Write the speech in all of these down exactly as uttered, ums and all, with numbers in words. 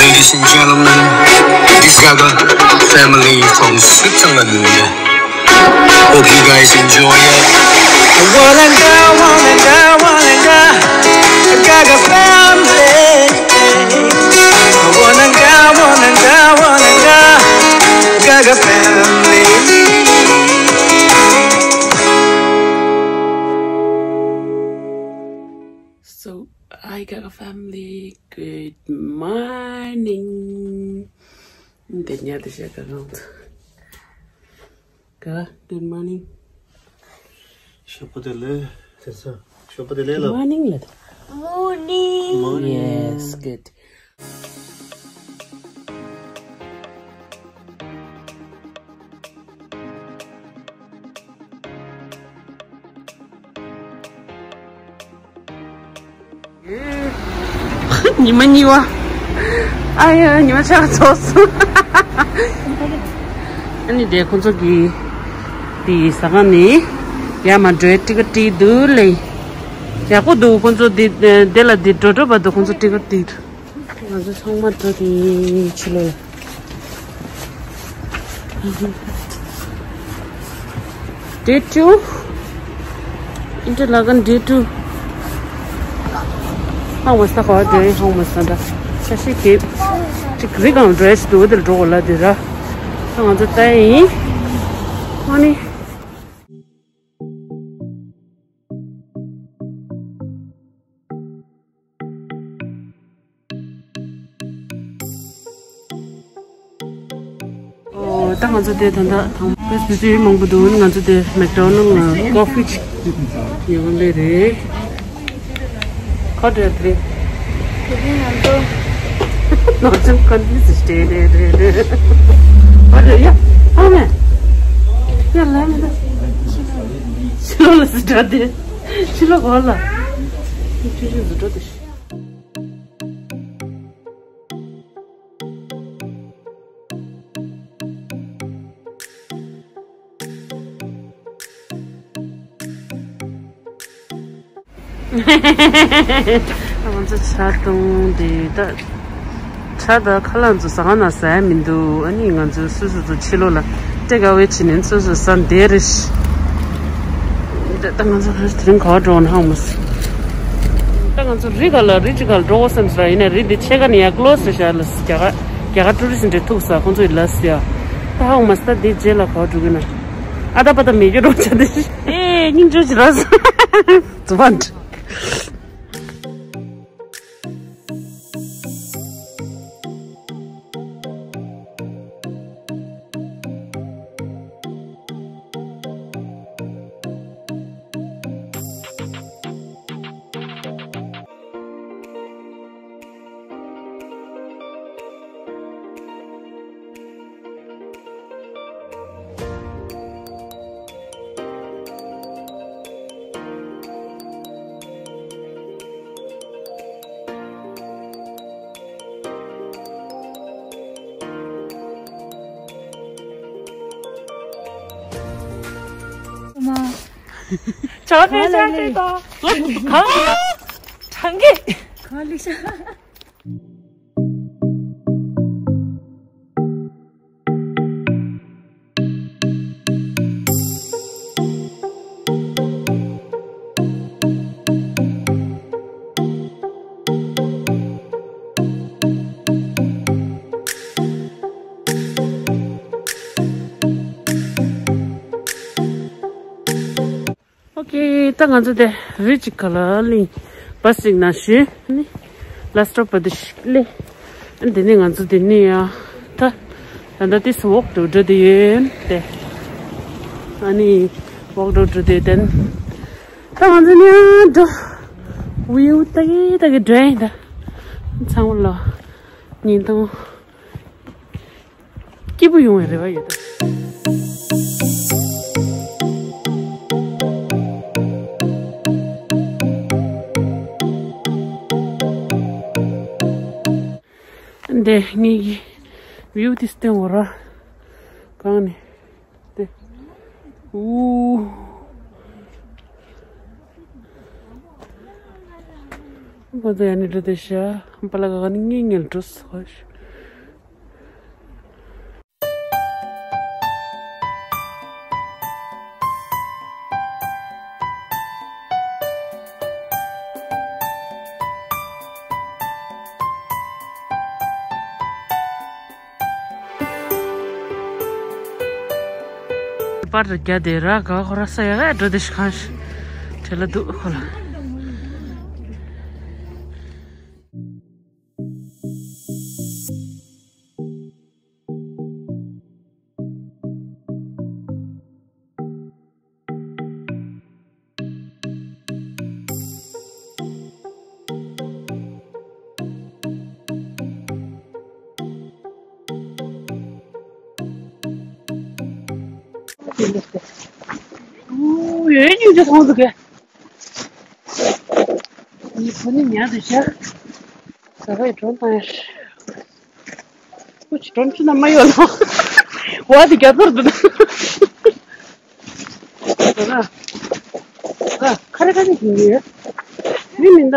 Ladies and gentlemen, this Gaga family from Switzerland. Hope you guys enjoy it. Wananga, wananga, wananga, Gaga family. Wananga, wananga, wananga, Gaga family. So, hi, Gaga family. Good morning. འདི་ཉལ་དུ་བྱེད་ག་གང་དུ། ག Good morning. ཞོགས་པ་བདེ་ལེགས། དེ་ཚོ་ཞོགས་པ་བདེ་ལེགས་ལ། Morning ལ། Morning. Yes, good. ཉི་མ་གཉིས་པ། ཨ་ཡ། ཉི་མ་ཆག་ཚོགས་སོང་། ཨ་ནི་དེ་ཁོང་ཚོ་གི་དེ་ཟ་ཁང་ནས་ཡར་མར་འགྲོའི་ཊི་ཀེ་ཊི་བྲིས་འདུག་ལེ། ཡག་པོ་འདུག་ཁོང་ཚོ་དེ་དེ་ལ་དེ་འགྲོ་འགྲོ་བར་དུ་ཁོང་ཚོ་ཊི་ཀེ་ཊི་བྲིས་འདུག་ང་ཚོ་ཚང་མ་འགྲོ་དེ་ཕྱི་ལོགས་ལ། Day two. Interlaken day two. ཧང་མ་ས་ག་བ་འགྲོ་ཡིན། ཧང་མ་ས་འདྲ། ཆ་ཤས་ཀྱི་ཅིག་རི་གང་འགྲོ་ཡ་ཞིག་འདུག་དེར་འགྲོ་གོ་ལ་དེ་ར། ད་ང་ཚོ་ལྟ་ཡིན། ཨ་ནི། ཨོ། ད་ང་ཚོ་དེ་ད་ལྟ་དང་པོ་དུས་ཚོད་མང་པོ་འདུག་ང་ཚོ་དེ་མེག་ཌོ་ནལ་ལ་ཀོ་ཕི་ཅིག་ཉོ་གི་ལེ་རེད། ཁ་བྲལ་རེད། དེ་རིང་ང་ཚོ་ནོར་ཅན་ཀོན་ཕི་ཡུ་སི་རེད་རེད་རེད་རེད། ཨ་རེད་ཡ། ཨ་མེ། ཡ་ལ་མེ་ད། ཕྱི་ལོགས་ལ་སི་འདྲ་དེ། ཕྱི་ལོགས་གོ་ལ། ཕྱི་ལོགས་སི་འདྲ་དེ། ང་ཚོ་ཇ་བཏུང་དེ་ད། ཇ་དང་ཁ་ལག་ཚོ་ཟ་ཁང་ནང་ཟ་ཡ་མི་འདུག་ཨ་ནི་ང་ཚོ་སོ་སོ་ཚོ་ཕྱི་ལོགས་ལ་ཊེག་ཨ་ཝེ་བྱས་ནས་སོ་སོ་ཟ་བསྡད་རེད། ད་ང་ཚོ་དེ་རིང་ག་པར་འགྲོ་ན་ཧང་མ་སོང་། ད་ང་ཚོ་རི་ག་ལ་རི་གཅིག་ག་ལ་འགྲོ་དགོས་བསམ་ཟེར། ཡིན་ནའི་རི་འདི་ཕྱེད་ཀ་ནས་ཡར་ཀློ་སི་རེད་ཤག་ལ། རྒྱ་གར་རྒྱ་གར་ཊུ་རི་སི་འདྲ་ཐུག་ས་ཁོང་ཚོ་ཡི་ལ་སི་ཡ། ད་ཧང་མ་སོང་། ད་འདི་རྗེས་ལ་ག་པར་འགྲོ་གི་ན། ཨ་ད་པ་ད་མེད་རྒྱུ་རོགས་བྱ་དེ། ཨེ་སྙིང་རྗེ་ཅིག་རག་སོང་། ཛུ་བན། ཆ་ལེ་ཆ་ལེ་ད། ག་ག་གྲང་གི། ག་ལེ་ཤ། ཨོ་ཁེ། ད་ང་ཚོ་དེ་རི་གཅིག་ག་ལ་ལིང་བ་སི་ཅིག་ནང་བཞུགས་ནི་ལ་སི་ཊོབ་པ་དེ་ཞིག་སླེབས། ཨ་ནི་དེ་ནས་ང་ཚོ་དེ་ནས་ཡང་ད་ད་ལྟ་དེ་སུ་ཝོག་ཏུ་འགྲོ་དེ་ཡོད་དེ། ཨ་ནི་ཝོག་ཏུ་འགྲོ་དེ་དེ་ད་ང་ཚོ་ནི་ཡང་འགྲོ་ཝིའུ་ལྟ་གི་ལྟ་གི་འགྲོ་ཡིན། ད་ཚང་མ་ལ་ཉིན་ཐོང་སྐྱིད་པོ་ཡོང་བའི་རེ་བ་ཡོད་ད། འདི་ངེད་ཀྱི་ཝིའུ་དེ་སྟོན་འོ་ར། གང་ནས་དེ། ཨུ། ཁོ་ཚོ་ཡང་ནི་འགྲོ་དེ་ཤ་པ་ལ་ག་ནི་ངེད་ངེད་འགྲོ་སོ། པར་རྒྱ་དེ་ར་ག་ཁོ་ར་ས་ཡ་ག་འགྲོ་དེ་ཤི་ཁང་ཤི་བྲེལ་ལ་འདུག་ཁོ་ལ། ཡོད་ཉིད་ཀྱི་ཚོང་འདུག་གས། ཉི་ཕུ་ནི་ཉག་ཏུ་བཞག་ཟ་བའི་སྒྲོན་བཏང་ཡ། ཁུ་ཆུ་སྒྲོན་ཆུ་ན་མ་ཡོད་ལོ། བ་དེ་རྒྱ་ཐོར་འདུག་ན། ཁ་རེ་ཁ་རེ་གྱིན་ཡོད། མི་མིན་ད།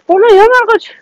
སྤོ་ལོ་ཡོད་མར་ཁོ་ཆུ།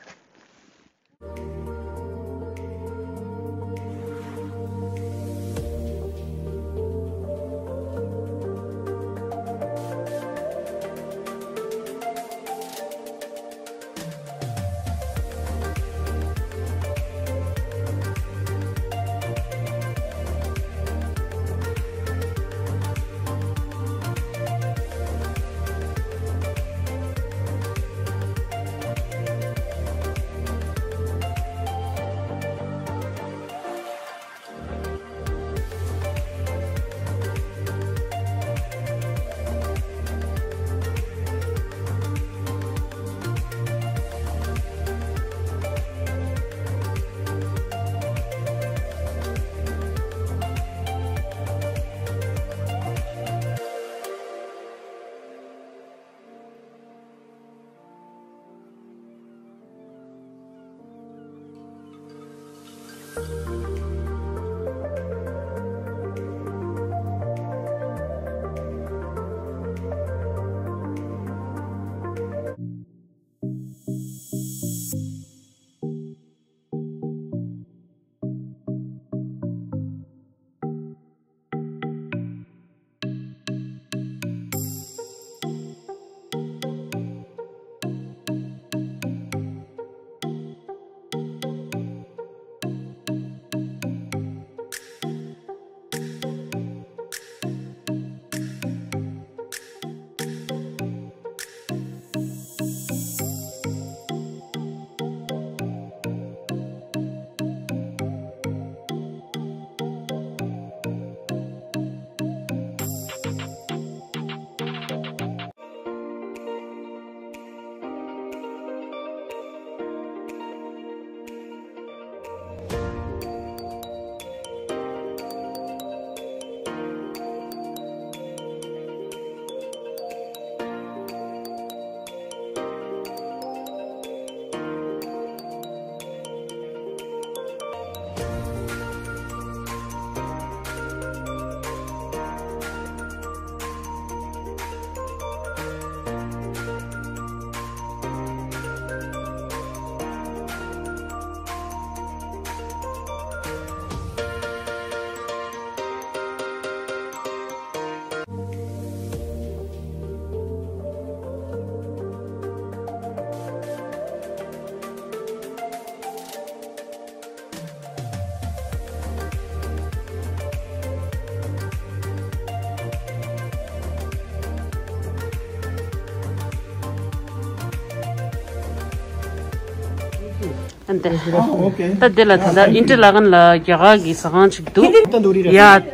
ཨ་འདི། ཨ། ཨོ་ཀེ། ད་འདི་ལ་ད་ལྟ་ཨིན་ཏྲི་ལ་གན་ལ་རྒྱ་གར་གྱི་ཟ་ཁང་ཅིག་འདུག་ཡ།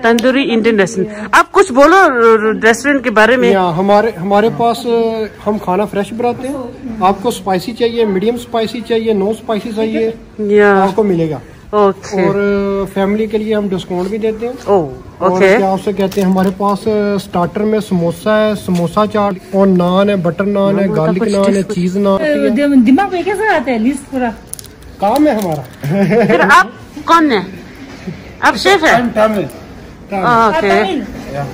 ཏན་དུ་རི་ཨིན་ཏྲིན་རེ་སི་ཊོ་རན། आप कुछ बोलो रेस्टोरेंट के बारे में। या, हमारे, हमारे पास, अ, हम खाना फ्रेश बनाते हैं। आपको स्पाइसी चाहिए, मीडियम स्पाइसी चाहिए, नो स्पाइसी चाहिए, या। आपको मिलेगा। ओके। और, अ, फैमिली के लिए हम डिस्काउंट भी देते हैं। ओ, और ओके। क्या उसे कहते हैं, हमारे पास, अ, स्टार्टर में समोसा है, समोसा चाट, और नान है, बटर नान है, गार्लिक नान है, चीज नान है। अ, दिम-, दिमाग में कैसे आता है लिस्ट पूरा? काम है हमारा। फिर आप कौन है? आप शेफ है? I'm Tamil। ओके। तमिल। या।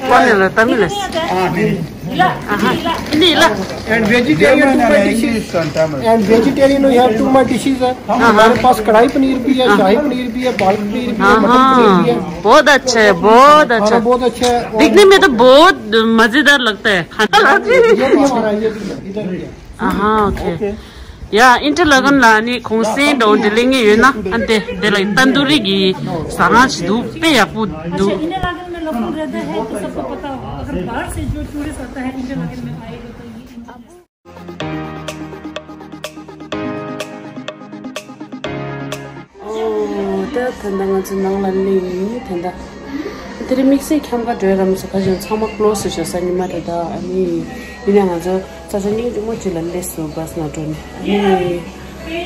कौन है? तमिल है। हाँ, हिंदी। हाँ, हिंदी ला। And vegetarian, two my dishes। And vegetarian, we have two my dishes है। हाँ, हाँ। हमारे पास कढ़ाई पनीर भी है, शाही पनीर भी है, पालक पनीर भी है, मटर पनीर भी है। बहुत अच्छा है, बहुत अच्छा। हाँ, बहुत अच्छा है। और दिखने में तो बहुत मजेदार लगता है खाना। ये भी हमारा, ये भी है, इधर भी है। ཨ་ཧ། ཨོ་ཁེ། ཡ། ཨིན་ཏྲི་ལ་གན་ལ་ནི་ཁོང་སེང་འདྲ་བོ་འདི་ལེན་གི་ཡོད་ན། ཨ་འདི་འདི་ལ་ཏན་དུ་རི་གི་ཟ་ཁང་ཞིག་འདུག་དཔེ་ཡག་པོ་འདུག कौन रहता है तो सबको पता होगा। अगर बाहर से जो टूरिस्ट आता है इंडियन गार्डन में आएगा तो ये ཨོ། ད་ད་ལྟ་ང་ཚོ་ནང་ལ་སླེབས་ཡིན། ད་ལྟ་དེ་རིང་དམིགས་བསལ་འཁྱམ་ག་འགྲོ་ཡ་རག་མ་སོང་། ཁ་ཅིག་ཚང་མ་ཀློ་སི་བྱས་ས་ཉི་མ་རེད། ད་ཨ་ནི་ཡིན་ན་ང་ཚོ་ས་ཆ་སྙིང་རྗེ་མོ་ཅིག་ལ་སླེབས་སོང་། བྷ་སི་ནང་འགྲོ་ནས། ཨ་ནི་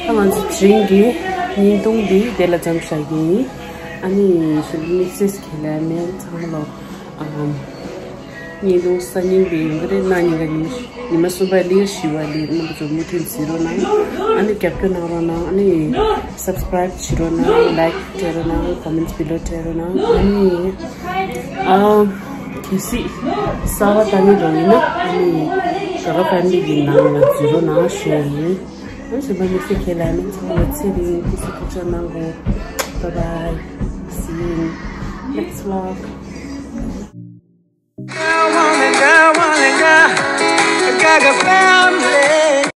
ད་ང་ཚོ་དེ་རིང་གི་བརྙན་ཐུང་འདི་དེ་ལ་མཚམས་བཞག་གི་ཡིན། ཨ་ནི་ཞུ་དམིགས་བསལ་ཁས་ལེན་མེད། ཚང་མ་ལོ། ཨམ། བརྙན་ཐུང་གསར་རྙིང་པའི་ཡོང་གི་རེད། གནངས་ཉིན་ག་ཉིན་ཉི་མ་གསུམ་པ་ལིའུ་ཞི་བ་ལི་རྣམ་པ་ཚོ་མུ་མཐུད་གཟིགས་རོགས་གནང་། ཨ་ནི་རྒྱབ་སྐྱོར་གནང་རོགས་གནང་། ཨ་ནི་སབ་སི་ཀ་རའིབ་བྱེད་རོགས་གནང་། ལའིཀ་སྤྲད་རོགས་གནང་། ཀོ་མེན་ཊི་བྷི་ལོ་སྤྲད་རོགས་གནང་། ཨ་ནི་ཨམ། གལ་སྲིད་གསར་པ་ལྟ་མཁན་རང་ཡིན་ན་ཨ་ནི་ག་རོ་ཕེ་མི་ལི་གི་ནང་ལ་འཛུལ་རོགས་གནང་ཞུ་ཡ་ཡིན། ཨ་ནི་གཞན་པ་དམིགས་བསལ་ཁས་ལེན་མེད། ཚང་མ་ཚེ་རིང་སྐུ་གཟུགས་ཐུགས་ཅག་གནང་དགོས། Bye bye. See you in next vlog.